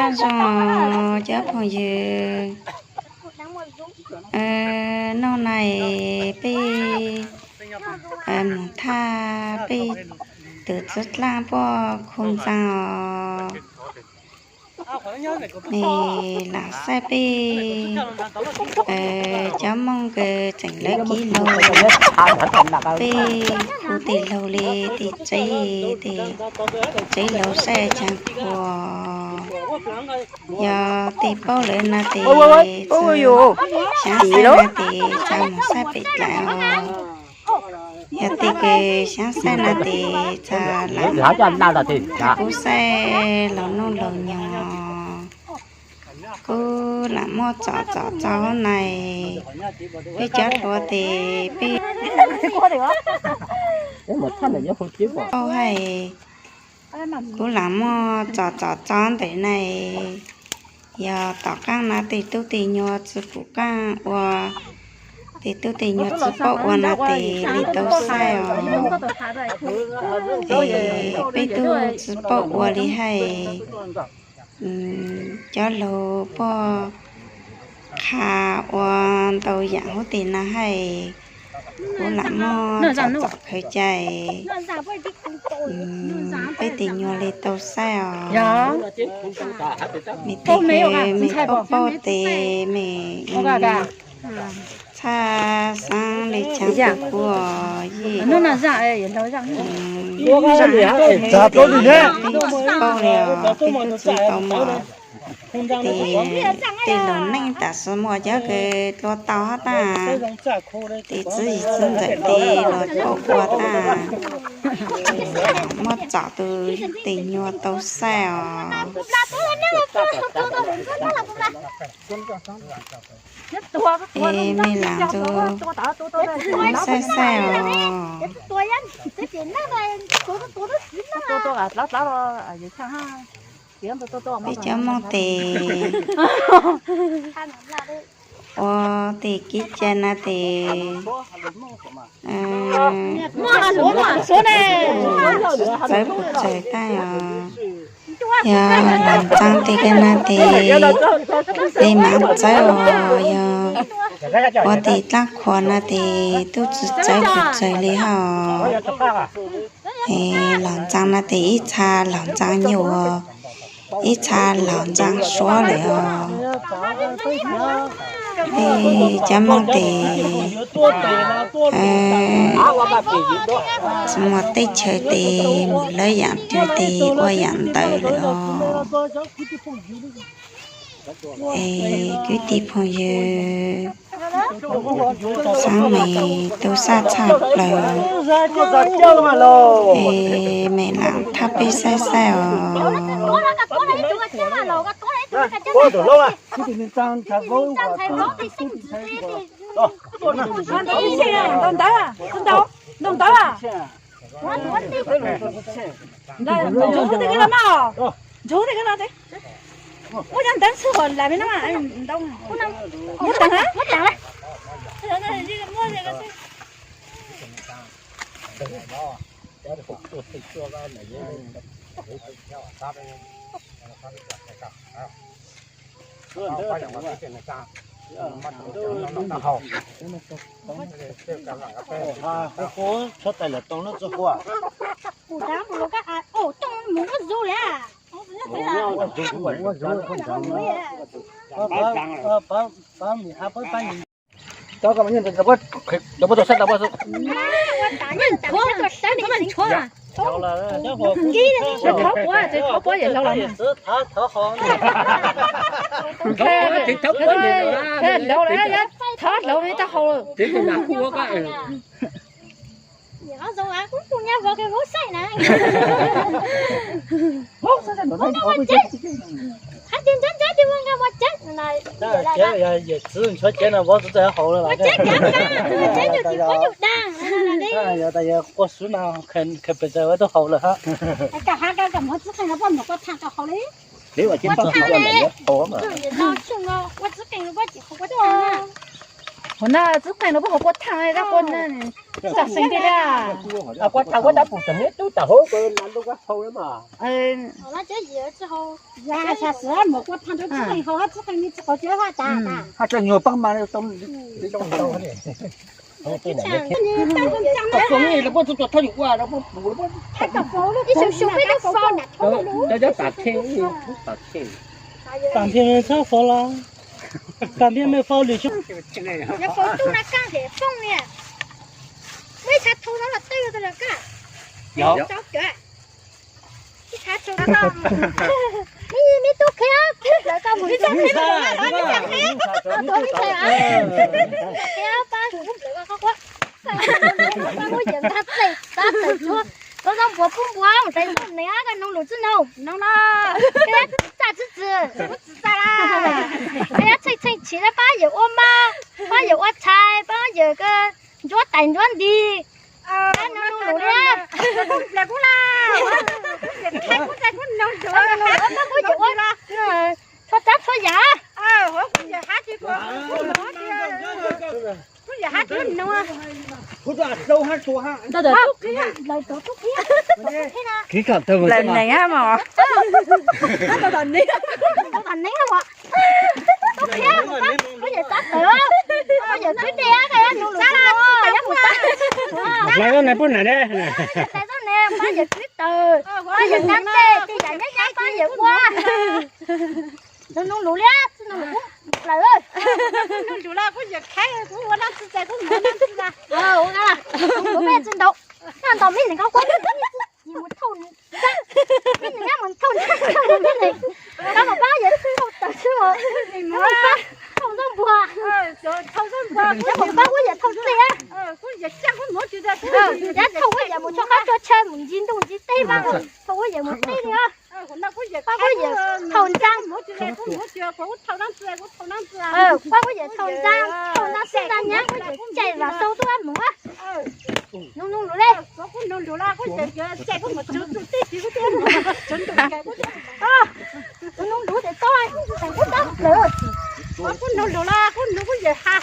Nyob zoo cov phooj ywg, noj nais peb mus thaj peb tus txwv dlaaj poj khu ntxaa os. Mej lam saib peb cov Moob kws tseem lawv kev laug, peb khu tej laug le tej tsev, tej tsev laug saib caag khuam. Yog tej paub lawm no tes xaav saib no tes tsa moog saab pem dlaim os. Yog tej kws xaav saib no tes tsa lam kuv saib laug nub laug nyoog. Kuv lam muab tsom tsom tso huv nais, peb cov hluas tes peb paub hais. Kuv lam muab tsom tsom tso ntawm nais, yog tom qaab no tej tub tej nyuag tsi pum qaab ua, tej tub tej nyuag tsi paub ua no tes li tau saib os. Es peb tub tsi paub ua li hais, cov laug puab qha ua ntau yaam huv tej no hais, kuv lam muab tsom tsom khaws cai, peb tej nyuag li tau saib os. Mej tej kws mej paub paub tes mej txhaj xaav le caag kuv yeej paub li os, peb tub tsi tau muaj. Tes tej lug neej tam sim muaj cov kws dlua tau hab taag, tes txiv yig txiv ntxawm tes lug paub ua taag, muab tsom tus tej nyuag tau saib os. Es mej lam ntug saib saib os. Peb cov Moob tes ua tej kev cai no tes txawv pum tsawg taag os. Yog laug ntxaa tej kws no tes peb maam txawv os. Yog ua tej dlaab khuam no tes tub tsi txawv pum tsawg li hab os. Es laug ntxaa no tes ib txha laug ntxaa nyuj, ib txha laug ntxaa suav lawm os. Peb cov Moob tes tsi muaj teb chaws tes mus lawv yaam twg tes ua yaam ntawd lawm os. Es kwv tij phooj ywg, xaav mej tu sab tshaj plawg, es mej lam thab peb saib saib os. Thov dlhau li taub hau. Yog txiv nchuav cev no vov txog txawj hauv lawm. Yog tas yog quaj xwb mas khaws pes tsawg ua tau hauv lawm hab. Ua na, txwv qeej no puab hu kua thaj dab kua na. Xav xeeb tiag tiag. Kua thaj kua dab pum tam neb tub tam hauv ko na lub kua hau na mas. Haj tseem nyuag paab mas tau. Koj foob los puab txhua txhua thaaj yus ua los puab pum los puab. Ib xyoo xyoo peb lub foob. Cov cov tam thej, tam thej. Tam thej mej txhob foob los. Tam thej mej foob lwm xyoo. Yog foob tub na kaaj ces foob li. Muaj ib tshav thau no los tawg rau koj. Yog. Ib tshav thau no. Mej, mej tub qhia, lawv koj mus ib tsoom qhia, mej tub qhia, qhia pab kuv lawv koj qhuab. Pab muab yawm nkag txaij tab tawm tsuag, tau zoo npuas pub npuas mus tais txoj neeg koj noog lus txwb noog noog no, koj txaj txwv txwv, txwv txaj la, koj txheej txheej chim pab yawm ua maj, pab yawm ua tshais, pab yawm ncuab tais ncuab nti. Noog lus li, pab kuv yawm ua txhua tsav txhua yam. Lawv neeg a mos. Tub qhia, kuv yawm txav tawm, kuv yawm kwv tij, koj yuav noog lus txwb noog, yog mus txog, hlais txoj neeg pub na, hlais txoj neeg pab yawm kwv tij, pab yawm nab tej, tej yam nyab nyab pab yawm ua. Noog noog lus li, txwb noog lus kuv plaws. Noog lus los kuv yawm khev, kuv ua nab txwv ces kuv mus nab txwv na. Noog lus peb txwv ntau, noj ntau mej neeg koj quab, mus thauj, mej neeg mus thauj, koj mus pab yawm thauj tawm xwb, koj mus pab thauj zaub npuas, koj mus pab kuv yawm thauj txej, yog thauj kuv yawm mus tso qab tso chaw mus ncig ntuj ncig teb mas, thauj kuv yawm mus teb li os. Pab kuv yawm thauj ntsaa, pab kuv yawm thauj ntsaa, thauj ntsaa xwb ntsaa nyab, kuv yawm caij vam xau tuaj mus. Noog noog lus li, noog lus ces tau, kuv noog lus los kuv noog kuv yawm ha.